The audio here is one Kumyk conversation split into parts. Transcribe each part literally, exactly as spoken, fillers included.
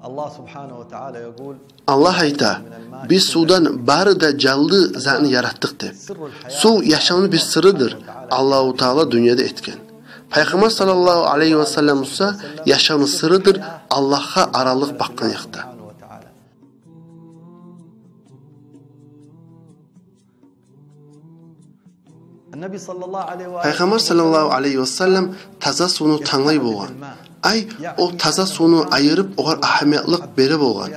Аллагь субгьанагьу ва тагьала якъул: «Аллагь айта: биз сувдан бары да жанлы затны яратдыкъ», — деп. Сув яшавну бир сырыдыр, Аллагьу Таала дюньяда этген. Пайхаммар саллаллагьу алайгьи ва саллам буса яшавну сырыдыр Аллагьгъа аралыкъ бакъгъан якъда. Пайхаммар саллаллагьу алайгьи ва саллам таза сувну танглай болгъан. Ай, о таза сувну айырып, огъар агьамиятлыкъ бере болгъан.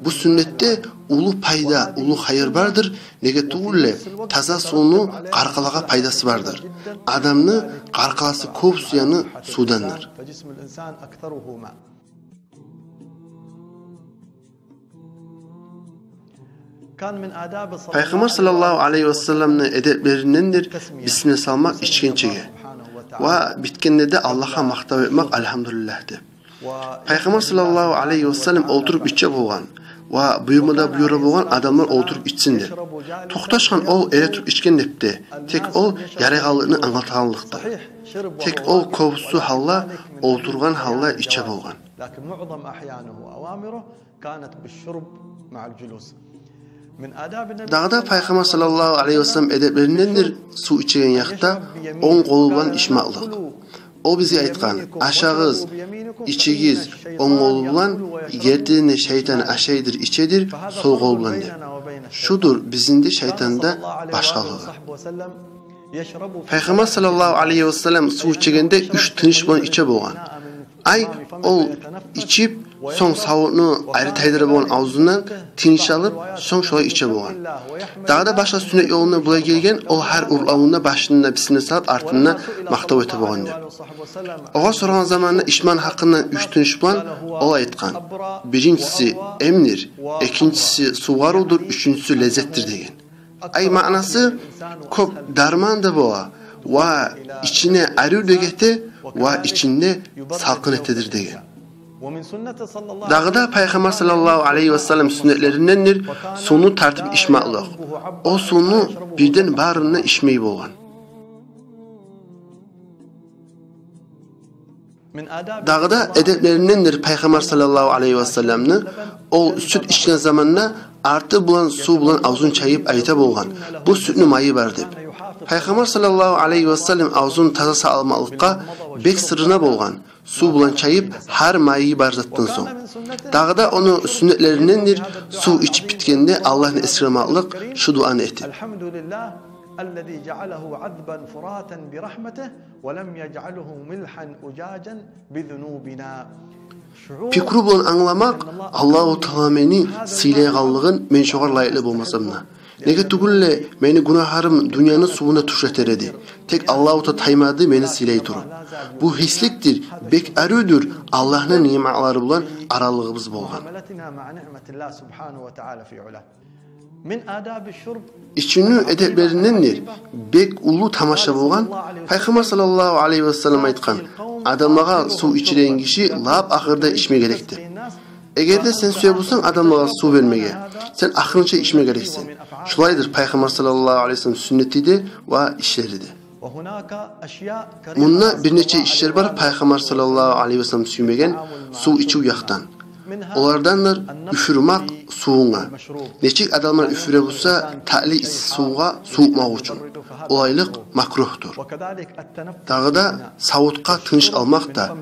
Бу сюннетде уллу пайда, уллу хайыр бардыр. Неге тюгюл де, таза сувну къаркъалагъа пайдасы бардыр. Адамны къаркъаласы кёп сюегени сувдандыр. Пайхаммар саллаллагьу алайгьи ва салламны эдеплериндендир бисмилла салмакъ ичгинчеге. Ва битгенде де Аллагьгъа макътав этмек, «Альгьамдулиллагь» деп. Пайхаммар саллаллагьу алайгьи ва саллам олтуруп иче болгъан. Ва буюрма да буюра болгъан адамлар олтуруп ичсин деп. Токъташгъан ол эретуруп ичген деп де, тек ол ярайгъанлыкъны англатагъанлыкъда. Тек ол кёбюсю гьалда, олтургъан гьалда иче болгъан. Дагъы да Пайхаммар саллаллагьу алайгьи ва саллам эдеплериндендир сув ичеген якъда онг къолу булан ичмакълыкъ. О бизге айтгъан: «Ашагъыз, ичигиз онг къолу булан, гертиден де шайтан ашайдыр, ичедир сол къол булан», — деп. Шудур бизин де шайтандан башгъалыгъы. Пайхаммар саллаллагьу алайгьи ва саллам сув ичегенде уьч тыныш булан иче болгъан. Ай, ол ичип, сонг савутну айры тайдыра болгъан авзундан, тыныш алып, сонг шолай иче болгъан. Дагъы да башгъа сюннет ёлунда булай гелген, ол гьар урлавунда башында бисмилла салып, артында макътав эте болгъан деп. Огъар сорагъан заманда ичмагъан гьакъындан уьч тыныш булан, ол айтгъан: «Биринчиси эмдир, экинчиси сувгъарывдур, уьчюнчюсю леззетдир», — деген. Ай, маънасы: кёп дарман да бола, ва ичине арив де гете, ва ичинде салкъын этедир деген. Дагъы да Пайхаммар саллаллагьу алайгьи ва саллам сюннетлериндендир сувну тартып ичмакълыкъ. О сувну бирден барын да ичмей болгъан. Дагъы да эдеплериндендир Пайхаммар саллаллагьу алайгьи ва салламны, ол сют ичген заманда арты булан сув булан авзун чайып айта болгъан: «Бу сютню майы бар», — деп. Пайхаммар саллаллагьу алайгьи ва саллам авзун таза салмакълыкъгъа бек сырына болгъан, сув булан чайып гьар майы бар затдан сонг. Дагъы да ону сюннетлериндендир сув ичип битгенде Аллагьны эсгермакълыкъ, шу дуаны этип. الحمد لله الذي جعله عذبا فراتا برحمته ولم يجعله ملحا أجاجا بذنوبنا. Пикру булан англамакъ: Аллагьу Таала мени сыйлайгъанлыгъын, мен шогъар лайыкълы болмасам да. Неге тюгюл де, мени гюнагьларым дюньяны сувуна тюшер эди. Тек Аллагьу Таала таймады мени сыйлай туруп. Бу гьисликдир, бек аривдюр Аллагьны ниъматлары булан аралыгъыбыз болгъан. معاملتنا مع نعمة الله سبحانه وتعالى في علاه. Ичиню эдеплериндендир бек уллу тамаша болгъан. Пайхаммар саллаллагьу алайгьи ва саллам айтгъан: «Адамлагъа сув ичиреген гиши лап ахырда ичме герек», — деп. Эгер де сен сюе бусанг адамлагъа сув бермеге, сен ахырынча ичме герексен. Шулайдыр Пайхаммар саллаллагьу алайгьи ва саллам сюннети де ва ишлери де. Мунда бир нече ишлер бар Пайхаммар саллаллагьу алайгьи ва саллам сюймеген сув ичив якъдан. Олардандыр уьфюрмакъ сувунга. Нечик адамлар уьфюре буса татли исси сувгъа сувутмакъ учун, олайлыкъ макругьдур. Дагъы да савутгъа тыныш алмакъ да,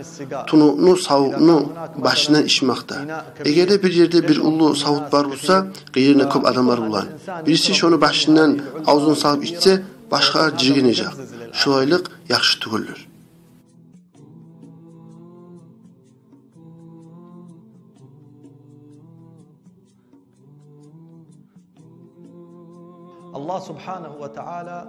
тунукъну, савутну башындан ичмакъ да. Эгер де бир ерде бир уллу савут бар буса, къырыйында кёп адамлар булан, бириси шону башындан авзун салып ичсе, башгъалар жиргенежек. Шолайлыкъ яхшы тюгюлдюр. Аллагь субгьанагьу ва тагьала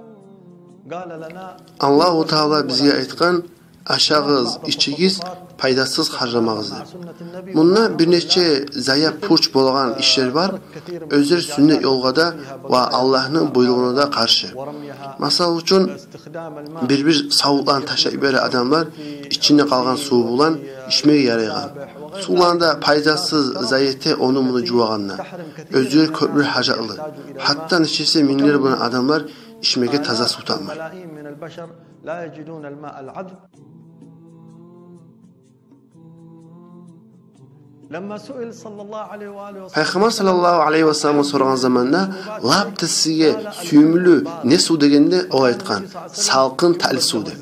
къала лана: Аллагьу Таала бизге айтгъан: «Ашагъыз, ичигиз, пайдасыз харжламагъыз», — деп. Мунда бир нече зая, пуч болагъан ишлер бар, оьзлер сюннет ёлгъа да ва Аллагьны буйругъуна да къаршы. Масала учун, бир-бир савутланы ташлап бере адамлар ичинде къалгъан сув булан ичмеге ярайгъан. Сувланы да пайдасыз зая эте ону-муну жувагъанда. Оьзлер кёплер гьажатлы. Гьатта нечесе минглер булан адамлар ичмеге таза сув тапмай. ملايين من البشر لا يجدون الماء العذب. Пайхаммар саллаллагьу алайгьи васалламгъа сорагъан заманда, лап да сизге сюйюмлю не сув дегенде, ол айтгъан: салкъын, татли сув деп.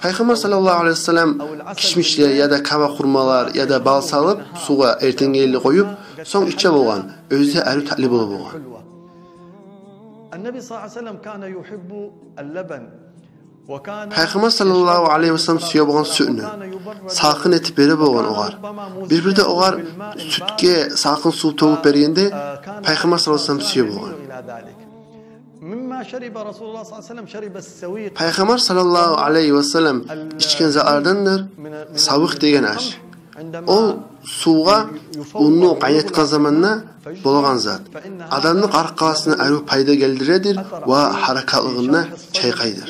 Пайхаммар саллаллагьу алайгьи васаллам кишмишлер яда каба хурмалар яда бал салып сувгъа, эртенгейлик къоюп, сонг иче болгъан, оьзю де арив, татли бола болгъан. Пайхаммар саллаллагьу алайгьи васаллам сюе болгъан сютню, салкъын этип бере болгъан огъар. Бир-бирде огъар сютге салкъын сув тёгюп бергенде, Пайхаммар саллаллагьу алайгьи васаллам сюе болгъан. Пайхаммар саллаллагьу алайгьи васаллам ичген затлардандыр савикъ деген аш. Ол сувгъа унну къайнатгъан заманда болагъан зат. Адамны къаркъарасына арив пайда гелтиредир ва гьаракатлыгъын чайкъайдыр.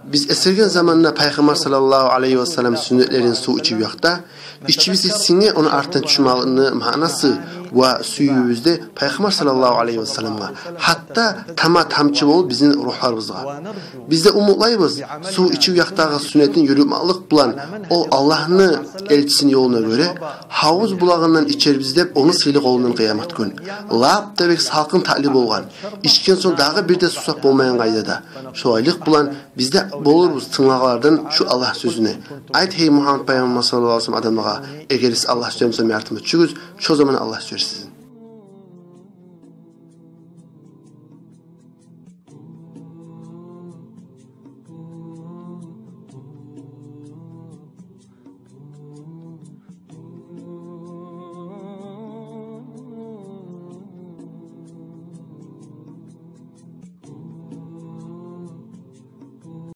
Биз эсгерген заманда Пайхаммар саллаллагьу алайгьи васаллам сюннетлерин, сув ичив якъда, ичибизге синген ону артындан тюшмекликни маънасы ва сюювюбюз де Пайхаммар саллаллагьу алайгьи васалламгъа, гьатта тама тамчы болуп бизин ругьларыбызгъа. Биз де умутлайбыз, сув ичив якъдагъы сюннетин юрютмеклик булан, ол Аллагьны элчисини ёлуна гёре, гьавуз булагъындан ичербиз деп, ону сыйлы къолундан къыямат гюн. Лап да бек салкъын, татли болгъан, ичген сонг дагъы бир де сусап болмайгъан къайдада. Шолайлыкъ булан биз де болурбуз тынглагъанлардан шу Аллагь сёзюне. Айт, гьей Мугьаммат пайхаммар саллаллагьу алайгьи васаллам, адамлагъа: эгер сиз Аллагь сюе бусагъыз, мени артыма тюшюгюз, шо заман Аллагь сюе.